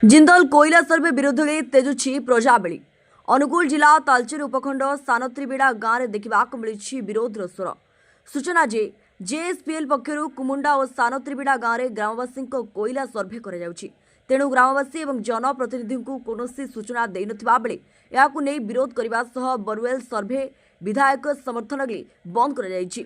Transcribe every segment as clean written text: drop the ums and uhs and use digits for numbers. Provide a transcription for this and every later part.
ଜିନ୍ଦଲ କୋଇଲା ସର୍ଭେ ବିରୋଧରେ ତେଜୁଛି ପ୍ରଜାବେଳି। ଅନୁଗୁଳ ଜିଲ୍ଲା ତାଲଚେର ଉପଖଣ୍ଡ ସାନତ୍ରିବିଡ଼ା ଗାଁରେ ଦେଖିବାକୁ ମିଳିଛି ବିରୋଧର ସ୍ୱର। ସୂଚନା ଯେ ଜେଏସ୍ପିଏଲ୍ ପକ୍ଷରୁ କୁମୁଣ୍ଡା ଓ ସାନତ୍ରିବିଡ଼ା ଗାଁରେ ଗ୍ରାମବାସୀଙ୍କ କୋଇଲା ସର୍ଭେ କରାଯାଉଛି। ତେଣୁ ଗ୍ରାମବାସୀ ଏବଂ ଜନପ୍ରତିନିଧିଙ୍କୁ କୌଣସି ସୂଚନା ଦେଇନଥିବା ବେଳେ ଏହାକୁ ନେଇ ବିରୋଧ କରିବା ସହ ବୋରୱେଲ୍ ସର୍ଭେ ବିଧାୟକ ସମର୍ଥନରେ ବନ୍ଦ କରାଯାଇଛି।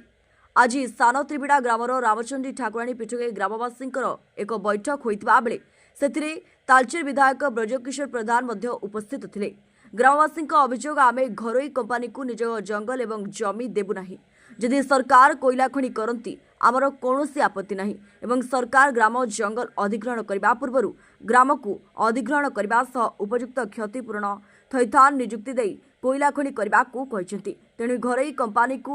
ଆଜି ସାନତ୍ରିବିଡ଼ା ଗ୍ରାମର ରାମଚଣ୍ଡୀ ଠାକୁରାଣୀ ପୀଠରେ ଗ୍ରାମବାସୀଙ୍କର ଏକ ବୈଠକ ହୋଇଥିବା ବେଳେ ସେଥିରେ ତାଲଚେର ବିଧାୟକ ବ୍ରଜକିଶୋର ପ୍ରଧାନ ମଧ୍ୟ ଉପସ୍ଥିତ ଥିଲେ। ଗ୍ରାମବାସୀଙ୍କ ଅଭିଯୋଗ, ଆମେ ଘରୋଇ କମ୍ପାନୀକୁ ନିଜ ଜଙ୍ଗଲ ଏବଂ ଜମି ଦେବୁ ନାହିଁ। ଯଦି ସରକାର କୋଇଲା ଖଣି କରନ୍ତି, ଆମର କୌଣସି ଆପତ୍ତି ନାହିଁ ଏବଂ ସରକାର ଗ୍ରାମ ଜଙ୍ଗଲ ଅଧିଗ୍ରହଣ କରିବା ପୂର୍ବରୁ ଗ୍ରାମକୁ ଅଧିଗ୍ରହଣ କରିବା ସହ ଉପଯୁକ୍ତ କ୍ଷତିପୂରଣ, ଥଇଥାନ, ନିଯୁକ୍ତି ଦେଇ କୋଇଲା ଖଣି କରିବାକୁ କହିଛନ୍ତି। ତେଣୁ ଘରୋଇ କମ୍ପାନୀକୁ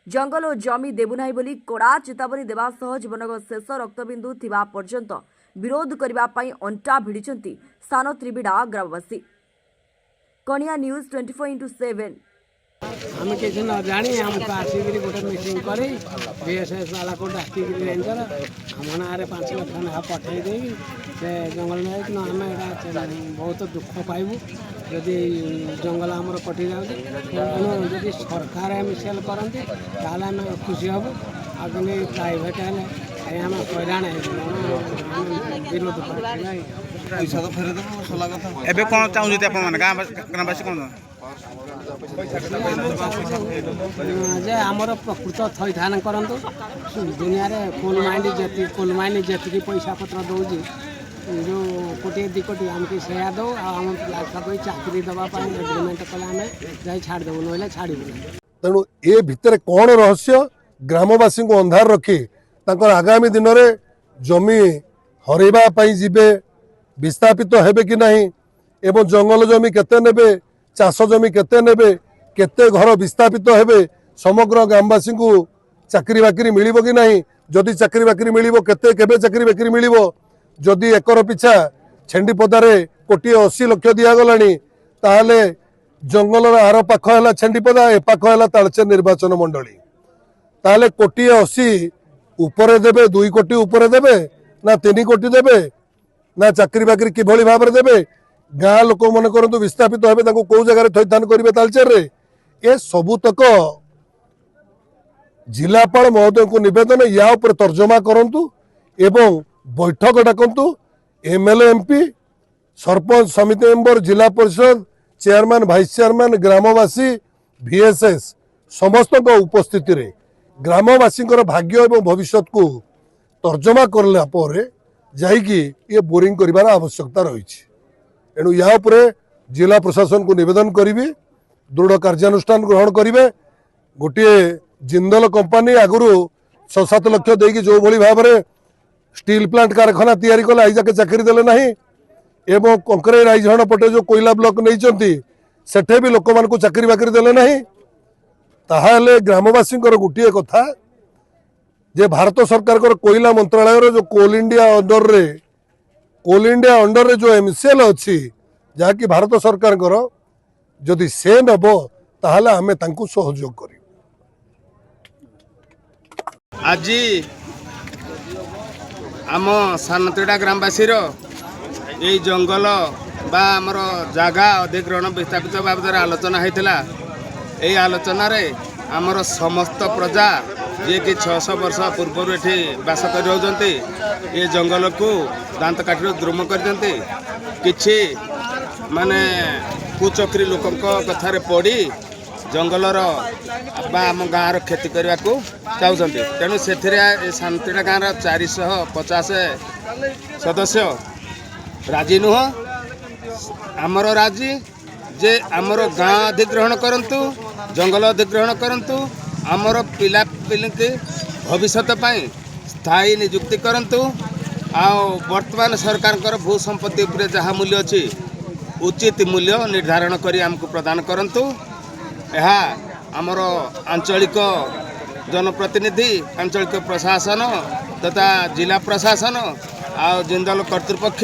ଜଙ୍ଗଲ ଓ ଜମି ଦେବୁ ନାହିଁ ବୋଲି କଡ଼ା ଚେତାବନୀ ଦେବା ସହ ଜୀବନର ଶେଷ ରକ୍ତବିନ୍ଦୁ ଥିବା ପର୍ଯ୍ୟନ୍ତ ବିରୋଧ କରିବା ପାଇଁ ଅଣ୍ଟା ଭିଡ଼ିଛନ୍ତି ସାନତ୍ରିବିଡ଼ା ଗ୍ରାମବାସୀ। କଣିଆ ନ୍ୟୁଜ୍ 24x7। ଆମେ କିଛି ନ ଜାଣି ଆମକୁ ଆସିକିରି ଗୋଟେ ମିଟିଂ କରି ବିଏସ୍ଏସ୍ ବାଲାକୁ ଡାକିକିରି ରେଞ୍ଜର ଆମ ନାଁରେ 5 ଲକ୍ଷ ଲେଖା ପଠେଇ ଦେଇକି ସେ ଜଙ୍ଗଲ ନେଇ। ଆମେ ଏଇଟା ବହୁତ ଦୁଃଖ ପାଇବୁ ଯଦି ଜଙ୍ଗଲ ଆମର କଟି ଯାଉଛି। ତେଣୁ ଯଦି ସରକାର ଏମ୍ସିଏଲ୍ କରନ୍ତି, ତାହେଲେ ଆମେ ଖୁସି ହେବୁ। ଆଉ କିନ୍ତୁ ପ୍ରାଇଭେଟ୍ ହେଲେ ଆଜ୍ଞା ଆମେ ହଇରାଣ ହେଇବୁ। ଆମେ ବିରୋଧ କରୁଛୁ। ପଇସା ତ ଫେରେଇ ଦେବ, ସଲା କଥା। ଏବେ କ'ଣ ଚାହୁଁଛନ୍ତି ଆପଣମାନେ, ଗାଁ ଗ୍ରାମବାସୀ କ'ଣ? ଯେ ଆମର ପ୍ରକୃତ ଥଇଥାନ କରନ୍ତୁ। ଦୁନିଆରେ କୋଲ୍ ମାଇନ୍ ଯେତିକି, କୋଲ୍ ମାଇନ୍ ଯେତିକି ପଇସା ପତ୍ର ଦେଉଛି, ଯେଉଁ କୋଟିଏ 2 କୋଟି, ଆମକୁ ସେୟା ଦେଉ। ଆଉ ଆମ ପିଲା ଛୁଆକୁ ଚାକିରି ଦେବା ପାଇଁ ଏଗ୍ରିମେଣ୍ଟ କଲେ ଆମେ ଯାଇ ଛାଡ଼ିଦେବୁ, ନହେଲେ ଛାଡ଼ିବୁ ନାହିଁ। ତେଣୁ ଏ ଭିତରେ କ'ଣ ରହସ୍ୟ, ଗ୍ରାମବାସୀଙ୍କୁ ଅନ୍ଧାର ରଖି ତାଙ୍କର ଆଗାମୀ ଦିନରେ ଜମି ହରାଇବା ପାଇଁ ଯିବେ, ବିସ୍ଥାପିତ ହେବେ କି ନାହିଁ ଏବଂ ଜଙ୍ଗଲ ଜମି କେତେ ନେବେ, ଚାଷ ଜମି କେତେ ନେବେ, କେତେ ଘର ବିସ୍ଥାପିତ ହେବେ, ସମଗ୍ର ଗ୍ରାମବାସୀଙ୍କୁ ଚାକିରି ବାକିରି ମିଳିବ କି ନାହିଁ, ଯଦି ଚାକିରି ବାକିରି ମିଳିବ କେତେ, କେବେ ଚାକିରି ବାକିରି ମିଳିବ? ଯଦି ଏକର ପିଛା ଛେଣ୍ଡିପଦାରେ 1 କୋଟି 80 ଲକ୍ଷ ଦିଆଗଲାଣି, ତାହେଲେ ଜଙ୍ଗଲର ଆର ପାଖ ହେଲା ଛେଣ୍ଡିପଦା, ଏ ପାଖ ହେଲା ତାଳଚେର ନିର୍ବାଚନ ମଣ୍ଡଳୀ। ତାହେଲେ 1 କୋଟି 80 ଉପରେ ଦେବେ, 2 କୋଟି ଉପରେ ଦେବେ ନା 3 କୋଟି ଦେବେ ନା ଚାକିରି ବାକିରି କିଭଳି ଭାବରେ ଦେବେ? ଗାଁ ଲୋକ ମନେ କରନ୍ତୁ ବିସ୍ଥାପିତ ହେବେ, ତାଙ୍କୁ କୋଉ ଜାଗାରେ ଥଇଥାନ କରିବେ ତାଳଚେରରେ? ଏ ସବୁତକ ଜିଲ୍ଲାପାଳ ମହୋଦୟଙ୍କୁ ନିବେଦନ, ୟା ଉପରେ ତର୍ଜମା କରନ୍ତୁ ଏବଂ ବୈଠକ ଡାକନ୍ତୁ। ଏମଏଲଏ, ଏମପି, ସରପଞ୍ଚ, ସମିତି ମେମ୍ବର, ଜିଲ୍ଲା ପରିଷଦ ଚେୟାରମ୍ୟାନ, ଭାଇସ୍ ଚେୟାରମ୍ୟାନ, ଗ୍ରାମବାସୀ, ଭିଏସ୍ଏସ୍ ସମସ୍ତଙ୍କ ଉପସ୍ଥିତିରେ ଗ୍ରାମବାସୀଙ୍କର ଭାଗ୍ୟ ଏବଂ ଭବିଷ୍ୟତକୁ ତର୍ଜମା କଲା ପରେ ଯାଇକି ଇଏ ବୋରିଂ କରିବାର ଆବଶ୍ୟକତା ରହିଛି। ଏଣୁ ୟା ଉପରେ ଜିଲ୍ଲା ପ୍ରଶାସନକୁ ନିବେଦନ କରିବି, ଦୃଢ଼ କାର୍ଯ୍ୟାନୁଷ୍ଠାନ ଗ୍ରହଣ କରିବେ। ଗୋଟିଏ ଜିନ୍ଦଲ କମ୍ପାନୀ ଆଗରୁ 6-7 ଲକ୍ଷ ଦେଇକି ଯେଉଁଭଳି ଭାବରେ ଷ୍ଟିଲ୍ ପ୍ଲାଣ୍ଟ କାରଖାନା ତିଆରି କଲେ, ଆଜି ଯାକେ ଚାକିରି ଦେଲେ ନାହିଁ ଏବଂ କଙ୍କରେଇ ରାଇଝଣ ପଟେ ଯେଉଁ କୋଇଲା ବ୍ଲକ ନେଇଛନ୍ତି, ସେଠି ବି ଲୋକମାନଙ୍କୁ ଚାକିରି ବାକିରି ଦେଲେ ନାହିଁ। ତାହେଲେ ଗ୍ରାମବାସୀଙ୍କର ଗୋଟିଏ କଥା ଯେ ଭାରତ ସରକାରଙ୍କର କୋଇଲା ମନ୍ତ୍ରଣାଳୟର ଯେଉଁ କୋଲ୍ ଇଣ୍ଡିଆ ଅଣ୍ଡରରେ, କୋଲ୍ ଇଣ୍ଡିଆ ଅଣ୍ଡରରେ ଯେଉଁ ଏମସିଏଲ୍ ଅଛି, ଯାହାକି ଭାରତ ସରକାରଙ୍କର, ଯଦି ସେ ନେବ ତାହେଲେ ଆମେ ତାଙ୍କୁ ସହଯୋଗ କରିବୁ। ଆଜି ଆମ ସାନତିଡ଼ା ଗ୍ରାମବାସୀର ଏଇ ଜଙ୍ଗଲ ବା ଆମର ଜାଗା ଅଧିଗ୍ରହଣ ବିସ୍ଥାପିତ ବାବଦରେ ଆଲୋଚନା ହେଇଥିଲା। ଏଇ ଆଲୋଚନାରେ ଆମର ସମସ୍ତ ପ୍ରଜା, ଯିଏକି 600 ବର୍ଷ ପୂର୍ବରୁ ଏଠି ବାସ କରି ରହୁଛନ୍ତି, ଏ ଜଙ୍ଗଲକୁ ଦାନ୍ତ କାଠିରୁ ଦ୍ରୁମ କରିଛନ୍ତି। କିଛି ମାନେ କୁଚକ୍ରୀ ଲୋକଙ୍କ କଥାରେ ପଡ଼ି ଜଙ୍ଗଲର ବା ଆମ ଗାଁର କ୍ଷତି କରିବାକୁ ଚାହୁଁଛନ୍ତି। ତେଣୁ ସେଥିରେ ଏ ଶାନ୍ତିଡ଼ା ଗାଁର 450 ସଦସ୍ୟ ରାଜି ନୁହଁ। ଆମର ରାଜି ଯେ ଆମର ଗାଁ ଅଧିଗ୍ରହଣ କରନ୍ତୁ, ଜଙ୍ଗଲ ଅଧିଗ୍ରହଣ କରନ୍ତୁ, ଆମର ପିଲାପିଲିକି ଭବିଷ୍ୟତ ପାଇଁ ସ୍ଥାୟୀ ନିଯୁକ୍ତି କରନ୍ତୁ ଆଉ ବର୍ତ୍ତମାନ ସରକାରଙ୍କର ଭୂ ସମ୍ପତ୍ତି ଉପରେ ଯାହା ମୂଲ୍ୟ ଅଛି, ଉଚିତ ମୂଲ୍ୟ ନିର୍ଦ୍ଧାରଣ କରି ଆମକୁ ପ୍ରଦାନ କରନ୍ତୁ। ଏହା ଆମର ଆଞ୍ଚଳିକ ଜନପ୍ରତିନିଧି, ଆଞ୍ଚଳିକ ପ୍ରଶାସନ ତଥା ଜିଲ୍ଲା ପ୍ରଶାସନ ଆଉ ଜିନ୍ଦଲ କର୍ତ୍ତୃପକ୍ଷ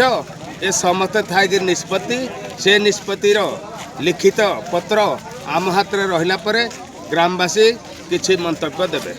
ଏ ସମସ୍ତେ ଥାଇକି ନିଷ୍ପତ୍ତି, ସେ ନିଷ୍ପତ୍ତିର ଲିଖିତ ପତ୍ର ଆମ ହାତରେ ରହିଲା ପରେ ଗ୍ରାମବାସୀ କିଛି ମନ୍ତବ୍ୟ ଦେବେ।